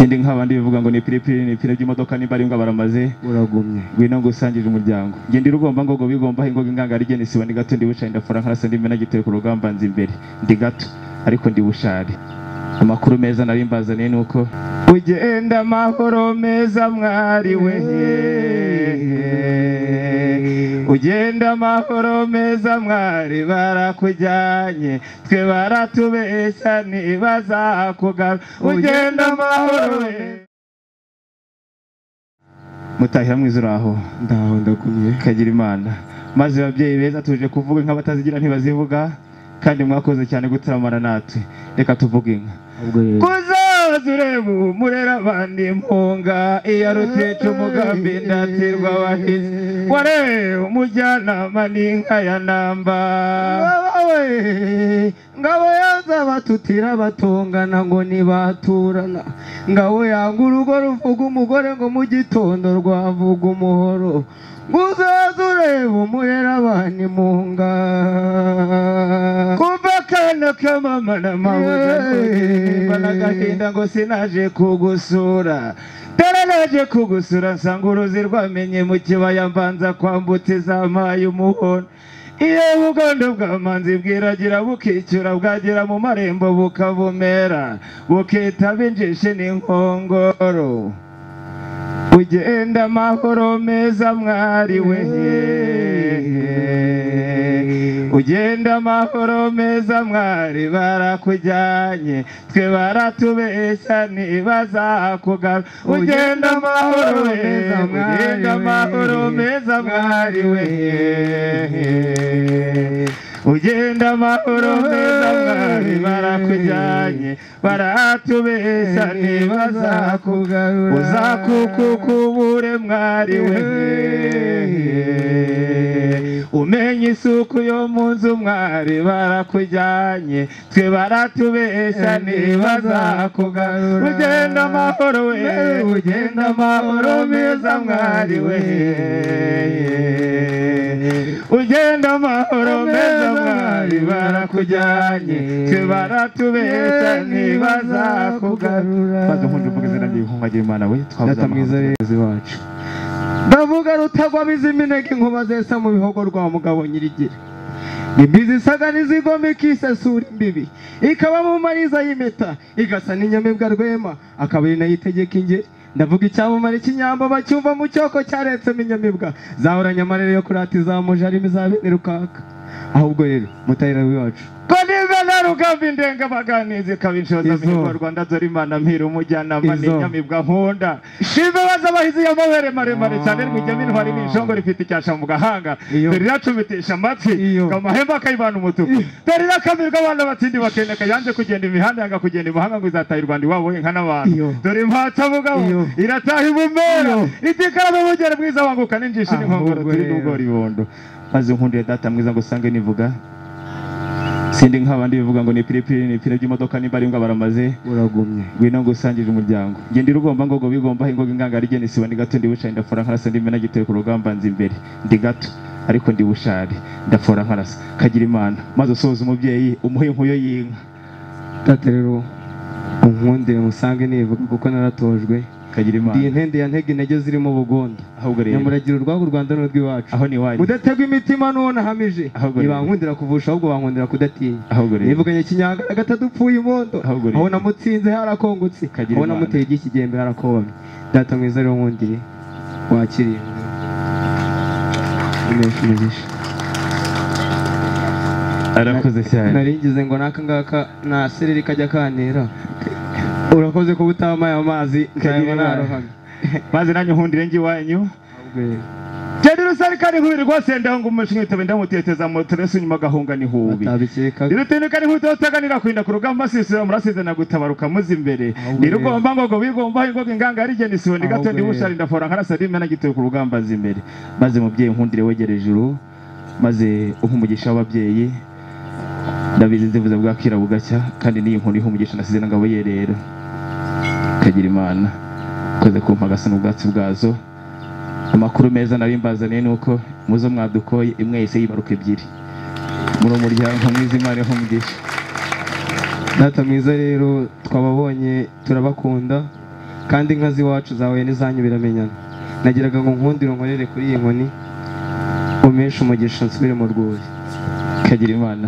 Sindi nk'abandi bivuga ngo ni piripiri ni pire by'imodoka nimba ari mbwa baramaze. Uragumye. Ngwino ngusangije umuryango. Nge ndi rugomba ngogo bigomba ingoga ingangara igena isibo ndi gato ndi bushari ndafora nkarasa ndi mena giteye ku rugamba nzi imbere. Ndi gato ariko ndi bushari. Amakuru meza nari mbazaniye nuko ugenda amahoro meza mwari we, ugenda amahoro meza mwari barakujyanye twe baratubeshya ntibazakugarura, ugenda amahoro we. Mutahira mwiza uraho? Ndaho ndagumye. Kagira Imana. Maze ababyeyi beza tuje kuvuga inka batazigira ntibazivuga, kandi mwakoze cyane gutaramana natwe. Reka tuvuge inka. Kuzaza ureba umurera abandi impunga, iyo rutica umugambi ndatirwa wahize, wareba umujyanama n'inka ya namba. Ngabo yanze abatutira batongana ngo ntibaturana, ngabo yanga urugo ruvuga umugore ngo mu gitondo rwavuga umuhoro. Uzaza ureba umurera abana impunga. Kuva akana kamama na mabuja n'agahinda ngo sinaje kugusura, dore naje kugusura nsanga uruzi rwamenye mu kibaya mbanza kwambutsa izampaye umuhondo. Iyo ubugondo bw'amanzi bwiragira bukicyura bwagera mu marembo bukavumera bukitaba injishi n'inkongoro. Ugenda amahoro meza mwari we, ugenda amahoro meza mwari barakujyanye twe baratubeshya ntibazakugarura, ugenda amahoro meza, ugenda amahoro meza mwari we, ugenda amahoro meza mwari barakujyanye baratubeshya ntibazakugarura, uzakukukubure mwari we, umenye isuku yo mu nzu mwari barakujyanye twe baratubeshya ntibazakugarura, ugenda amahoro we, ugenda amahoro meza mwari we, ugenda amahoro meza mwari barakujyanye twe baratubeshya ntibazakugarura. Maze nkunje mvuga izina ry'inkunga Imana we twabuze mwiza rezi wacu. Ndavuga rutagwa biziminega inkuba zesa mu bihogo rwa mugabo nyirigira, imbizi isaga n'izigoma ikisesura imbibi, ikaba mu mariza y'impeta igasa n'inyamibwa rwema, akaba ari nayo itegeka ingeri. Ndavuga icyamamare cy'inyambo bacyumva mu cyoko cyaretsemo inyamibwa zahoranye amarere yo kurata izamuje harimo iza bene rukaka. Ahubwo rero mutahira wacu ko niba na rugamba indenga baganizi ikaba inshoza mihigo Rwanda dore Imana mpira umujyanama n'inyamibwa nkunda shimbe baza bahizi y'amabere maremare cyane rwijyamo intwari n'inshongo rifite icyasha mu gahanga, dore iracumitisha amatwi amahembe akayibana umutuku, dore irakamirwa abana batindi bakeneka yanze kugenda imihanda yanga kugenda imahanga ngo izataha i Rwanda iwabo inka n'abantu, dore impatsamugabo irataha ibumera itikarame mugere mwiza wanguka n'injishi n'inkongoro turi n'ubwori ibondo. Maze nkundiye data mwiza ngo usange nivuga, sindi nk'abandi bivuga ngo ni piripiri ni pire by'imodoka nimba ari mbwa baramaze. Uragumye. Ngwino ngusangije umuryango. Nge ndi rugomba ngogo bigomba ingoga ingangara igena isibo ndi gato ndi bushari ndafora nkarasa ndi mena giteye ku rugamba nzi imbere. Ndi gato ariko ndi bushari ndafora nkarasa. Kagira Imana. Maze usoza umubyeyi umuhe inkuyo y'inka. Data rero unkundire musange nivuga kuko naratojwe. Kagira Imana. Ndi intende ya ntege intege zirimo ubugondo. Ahubwo rero nyamuragira urwago Rwanda n'urw'iwacu. Aho ni wanyu. Mudategwa imitima n'uwo nahamije. Nibankundira kuvusha ahubwo bankundira kudatinya. Ahubwo rero nivuganye kinyangara gatadupfuye imondo. Aho namutsinze harakongutse. Aho namuteye igikigembe harakobamye. Data mwiza rero nkundire wakiriye. Umugisha. Arakoze cyane. Naringize ngo naka ngaka na sereri kajya kantera. Urakoze ko utamaye amazi kagira narohamye. Maze nanyu nkundire ngi wanyu. Jadi rusarikari nkubiri rwose ndahunga umushinga itabe ndamuteteza motoresi nyuma gahunga ni hubi. Dirutindika ni huto taganira kwinda ku rugamba sisira murasize na gutabaruka muzi imbere. Nirugomba ngogo bigomba ingoga inganga ari geni sibo ndi gato ndi bushari ndafora nkarasa ndi mena giteye ku rugamba nzi imbere. Maze mubyeyi nkundire wegereje ijuru, maze umugisha w'ababyeyi ndabizi zivuze bwakira bugacya kandi niyi nkuru ihumugisha nasize nangabo yerera. Kagira Imana. Koze kumpa gasa n'ubwatsi bwazo. Amakuru meza nari mbazaniye nuko muzo mwadukoye imwe yise yibaruka ebyiri. Muri umuryango mwiza Imana ihumugisha. Data mwiza rero twababonye turabakunda. Kandi inka z'iwacu zawe n'izanyu biramenyana. Nagiraga ngo nkundire unkorere kuri iyi nkoni, umpeshe umugisha nsubire mu rwuri. Kagira Imana.